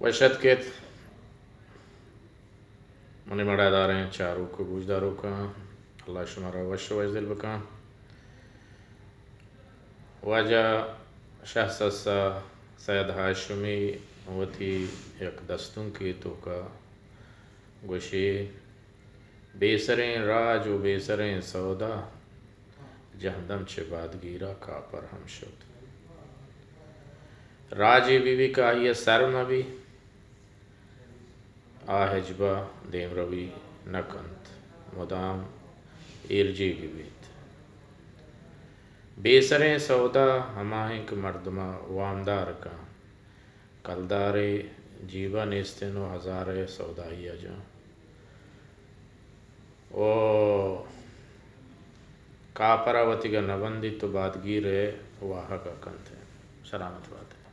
وش اتک ات منی مڑاداریں چاروک و گوشداروکاں، اللہ شمارا وش و وشدل بکن۔ واجہ شاہ سسا سید ہاشمی وتی یک دستونکے توکا گوشی، بے سریں راج و بے سریں سودا، جہندم چہ بادگیرا کاپر ہم شت۔ راجے بہ بی کہ آئی ء سر مہ بی، آ ہچبر دیمروی نہ کنت، مدام ایرجیگ بیت۔ بے سریں سودا ہما انت کہ مردم ء وامدار کن، کلدارے جیب ء نیست انت و ہزارے سودائی ء جن۔ و کاپر ء وتیگ ء نہ بندیت و بادگیر ء واہگ ء کنت۔ سلامت بات۔